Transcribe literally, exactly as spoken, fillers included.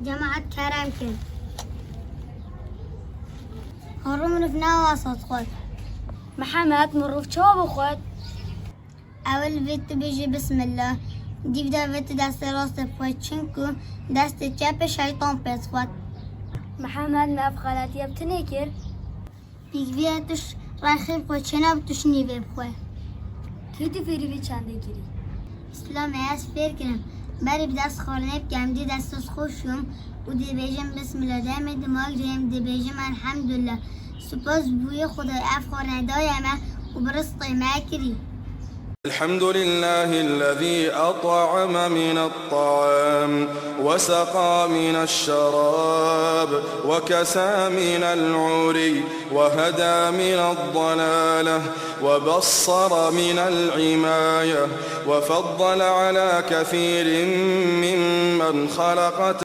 Cemaet kerem kin. Harû mirov nawa saz xwet. Mihemed mirov çawa bixwet? Ewil vê tu bêjî bismillah. Dîv de vê tu destê rastê bixwe, çinku destê çepê şeytan pê dixwet. Mihemed, me ev xeletiye bi tu nêkir. Pîkviya tu ş-, rexî bixwe, çêna bi tu şinî vê bixwe. Kê tu fêrî vê çendê kirî? Îslamê ez fêr kirim. Berî bi dest xwarinê bikem, dî destûs xwe şûm û dibêjim bismillah. Demê dimagirêm dibêjim elhemdulillah. Spas bûyê Xwedayê ev xwarine daye me û bi rizqê me kirî. الحمد لله الذي أطعم من الطعام وسقى من الشراب وكسى من العري وهدى من الضلالة وبصر من العماية وفضل على كثير ممن خلق